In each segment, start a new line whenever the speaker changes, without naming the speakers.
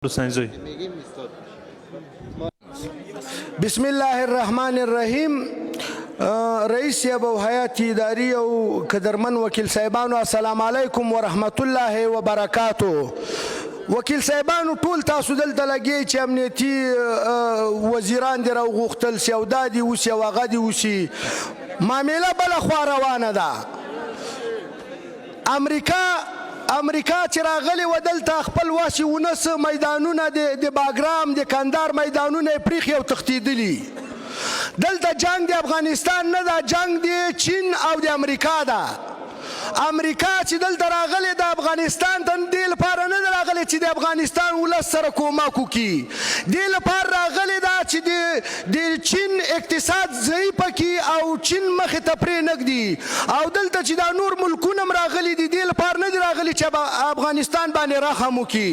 حسینزوی.
بسم الله الرحمن الرحیم. رئیس صاحب او حیات اداري او قدرمن وکیل صاحبانو، السلام علیکم ورحمت الله وبرکاتو. وکیل صاحبانو، ټول تاسو دلته لګي چې امنیتي وزیران دې راوغوښتل سي او دا دې وسي او هغه دې وسي. معامله بله خوا روانه ده. امریکا چې راغلې وه دلته، خپل واسي ونس میدانونه، د باګرام، د کندهار میدانونه یې پرېښي او تښتېدلي. دلته جنګ د افغانستان نه ده، جنګ د چین او د امریکا ده. امریکا چې دلته راغلې د افغانستان ته، دې لپاره نه ده راغلې چې د افغانستان ولس سره کومک وکړي. دې لپاره راغلې ده چې د چین اقتصاد ضعیف کړي او چین مخې ته پرې نه ږدي. او دلته چې دا نور ملکونه هم راغلي دي، دې لپاره نه دي راغلي چې افغانستان باندې رحم وکړي.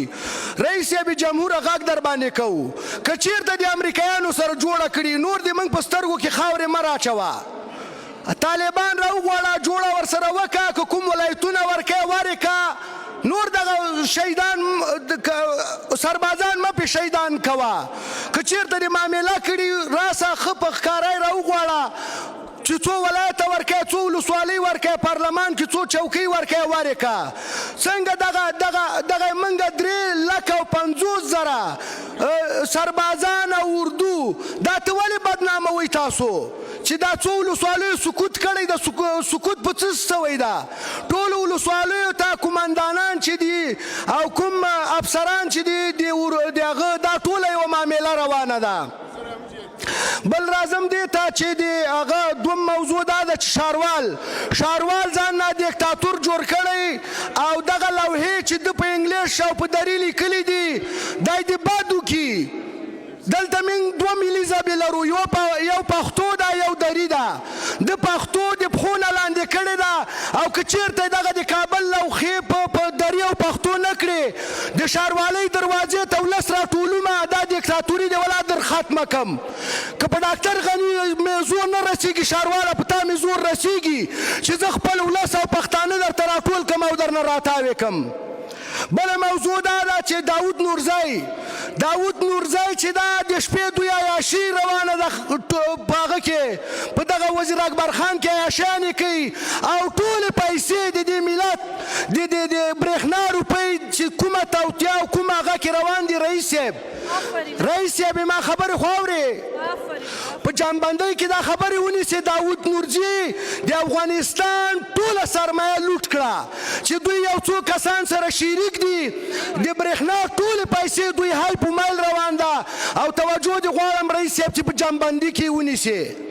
رئیس صاحب جمهور، غږ در باندې کوو، که چیرته د امریکایانو سره جوړه کړي، نور دې موږ په سترګو کې خاورې مه راچوه. طالبان راوغواړه، جوړه ورسره وکړه، که کوم ولایتونه ورکې ورکه، نور دغه شهیدان سربازان مه پې شهیدان کوه. که چیرته دې معامله کړي، راسه ښه په ښکاره یې راوغواړه چې څو ولایته ورکې، څو ولسوالۍ ورکې، پارلمان کې څو چوکۍ ورکې ورکه. څنګه دغه دغه دغه منګه 350,000 سربازان او اردو دا ته ولې بدناموئ تاسو چې دا څو ولسوالیو سقوط کړی؟ د سقوط په څه سوی ده؟ ټولو ولسوالیو ته قومندانان چې دي او کوم افسران چې دي، د هغه دا ټوله یوه معامله روانه ده. بل راځم دې ته چې د هغه دوم موضوع دا ده چې ښاروال ځان نه دیکتاتور جوړ کړی او دغه لوحې چې د په انګلیش او په دری لیکلي دي، دی دې بد وکړي. دلته موږ دوه ملي ژبې لرو، یو پښتو ده، یو دری ده. د پښتو د پښو نه لاندې کړې ده. او که چیرته دغه د کابل لوحې په دری او پښتو نه کړې، د ښاروالۍ دروازې ته ولس راټولومه، دا دیکتاتوري دې ولا در ختمه کم. که په ډاکټر غني مې زور نه رسیږي، ښارواله، په تا مې زور رسیږي چې زه خپل ولس او پښتانه درته راټول کم او درنه راتاوې کم. بله موضوع دا ده چې داود نورزی چې دا د شپې دوی عیاشي روانه ده په هغه کې، په دغه وزیر اکبر خان کې عیاشیانې کوي او ټولې پیسې د دې ملت د برېښنا روپۍ چې کومه توطیه او کومه هغه کې روان دي. رئیس صاحب، رئیس صاحب، ما خبرې خو اورې. په جامبندۍ کې دا خبرې ونیسې. داود نورزي د افغانستان ټوله سرمایه لوټ کړه چې دوی یو څو کسان سره شریک دي. د برېښنا ټولې پیسې دوی های په مایل روان ده. او توجه دې غواړم رئیس صاحب چې په جامبندي کې ونیسې.